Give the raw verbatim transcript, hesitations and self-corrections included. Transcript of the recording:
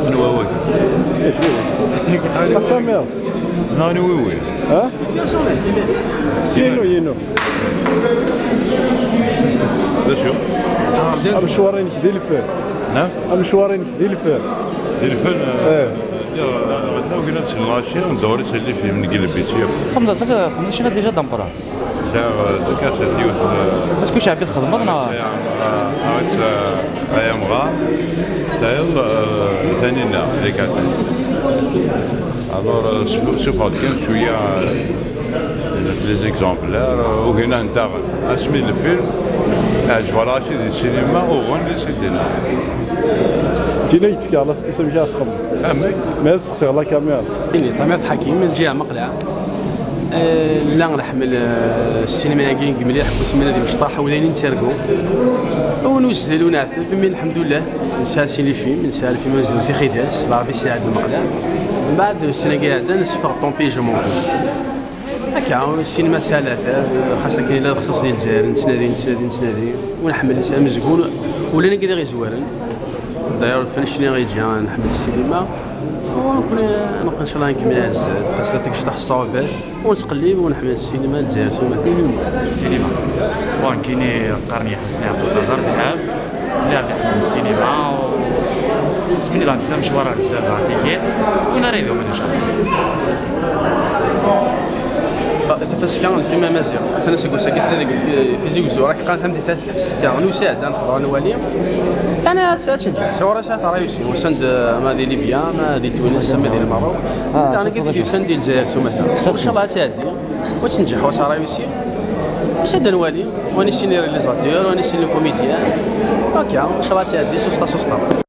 Anwa wawal? La caméra. Non, anwa wawal? Ha? Yinu, yinu. D acu? Amecwar-inek di lfir. Naam? Amecwar-inek di lfir. Di lfir, eh, eh, ɣenna ugin ad sellen lɛecir, ndewwer iselli fi mnegg lebis yakk. Xemda, xemda cina déjà d'amprendre. Sɛiɣ, eh, lkaset yiwet, eh, est-ce que cɛab i txedmeḍ neɣ? Sɛiɣ, eh, aɣet, eh, ay amɣar, sɛiɣ, eh, tanina, lkaset. Alors, eh, su-, sufɣet kan cwiya, eh, les exemplaires, eh, ugin ad ntaɣen. Asmi lfilm, ɛejbeɣ lɛaci di ssinima, uɣen di ssinima. Tina i d-tefka, la station, amek ara txedmeḍ? Amek? Ma ad sexsiɣ la caméra. Ini, Tamart Ḥakim, lǧiha Maqlaɛ. Eh, la nḥemmel, eh, ssinima-agi deg mliḥ, bu semmina di mecṭaḥ, u d ayen i nettargu. Ur nuzzil, ur neɛteb, imi lḥemdullah, nesɛa sin lfilm, nesɛa lfilm amezwaru Tixidas, Lɛerbi Ssaɛd Maqlaɛ. Mbeɛd, ussan-agi iɛeddan, nessufeɣ Ton pays je m'en vais. Akka, ssinima tesɛa later, xas akken yella lexṣaṣ di Lezzayer, nettnadi, nettnadi, nettnadi, u nḥemmel amezgun, ula nagi d iɣ-izwaren. D'ailleurs, fell-ak cniɣ yeǧǧa nḥemmel ssinima. U nekkni neqqen, inchallah, nkemmel ar zdat, xas la tgecṭaḥ ṣṣubat, u nettqellib, u nḥemmel ssinima n Lezzayer s umata. Ssinima. Bon, nekkini qqaren-iyi Ḥusni Ɛebdelqader Lḥab. Lliɣ d iḥemmel ssinima, u ttmenniḍ tamecwara ar zdat, tigi, win ara idumen, inchallah. Tafaska n lfilm amaziɣ, atan aseggas-agi tella deg Tizi Uzzu, rak qqaren tamdint Tafsetta, nusa-d ad nḥeḍer ad nwali. Yeɛni ad, ad tenǧeḥ, sɣur-s ad tṛayusi, usan-d, eh, ma di Libya, ma di Tunis, ma di Lmerruk. Ah, atan aseggas-agi usan-d i Lezzayer s umata. Inchallah ad tɛeddi, u ad tenǧeḥ, wa s ṛayusi. Usan-d ad nwali, wa nissin les réalisateurs, wa nissin les comédiens. Akka, inchallah ad tɛeddi s useṭṭa s useṭṭa.